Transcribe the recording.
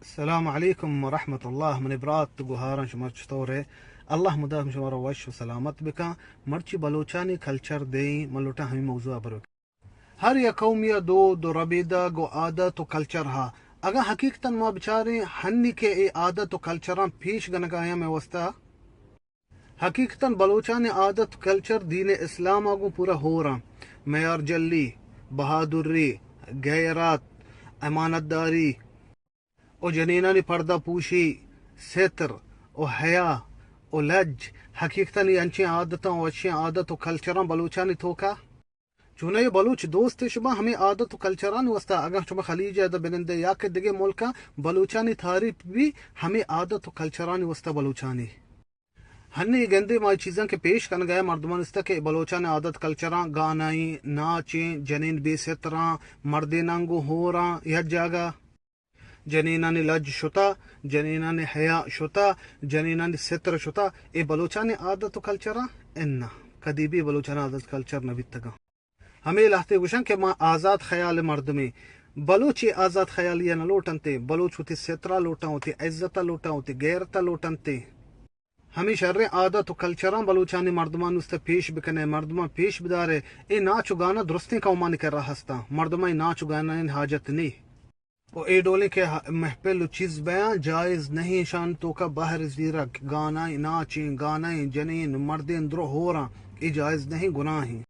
السلام علیکم ورحمۃ اللہ۔ منی برات گوہاراں، شما چطور ئے؟ اللہ مدام شما را وش و سلامت بکن۔ مرچی بلوچانی کلچر دیں، من لوٹاں ہمیں موضوع پر بکن۔ ہر یک قومی دود و ربیدگ و عادت و کلچر ہا، اگاں حقیقتاً ما بچاریں ہنی کہ اے عادت و کلچراں پیش گنگا ایں مئے واسطہ، حقیقتاً بلوچانی عادت و کلچر دین اسلام ء گوں پورا ہوراں۔ میار جلی، بہادری، غیرت، امانت داری و جنینانی پردہ پوشی، ستر و حیا و لج، حقیقتاً اے انچیں عادتاں و وشیں عادت و کلچراں بلوچانی توکا چوناں اے بلوچ دوست اش باں ہمے عادت و کلچرانی واسطہ، اگاں شما خلیج ء بنندے یا کہ دگہ ملکاں، بلوچانی تعریف بھی ہمے عادت و کلچرانی واسطہ بلوچانی۔ ہنی گندے ما اے چیزاں کہ پیش کنگا ایں، مردمانی واسطہ کہ بلوچانی عادت کلچراں، گانائیں، ناچیں، جنین بے ستراں، مردیناں گوں ہوراں، یک جاگہ جنینانی لج شتا، جنینانی حیا شتا، جنینانی ستر شتا، اے بلوچانی عادت و کلچراں؟ اناں، کدی بھی بلوچانی عادت کلچر نہ بیتگاں۔ ہمے لہتے گوشاں کہ ما آزات خیال مردمیں۔ بلوچ اے آزات خیالی ء نہ لوٹنتے، بلوچ وتی سترا لوٹاں، وتی عزت ء لوٹاں، وتی غیرت ء لوٹنتے۔ ہمے شریں عادت و کلچراں بلوچانی مردمان است پیش بکنے، مردمان پیش بدارے۔ اے ناچ و گانا درستیں قومانی کرا ہستاں، مردمان اے ناچ و گانانی حاجت نی۔ و اے ڈولیں کہ ہ-، محفل و چیز بیاں جائز نہیں، شان توکا بہر زیرک، گانائیں، ناچیں، گانائیں، جنین، مردین درو ہوراں، اے جائز نہیں، گناہیں۔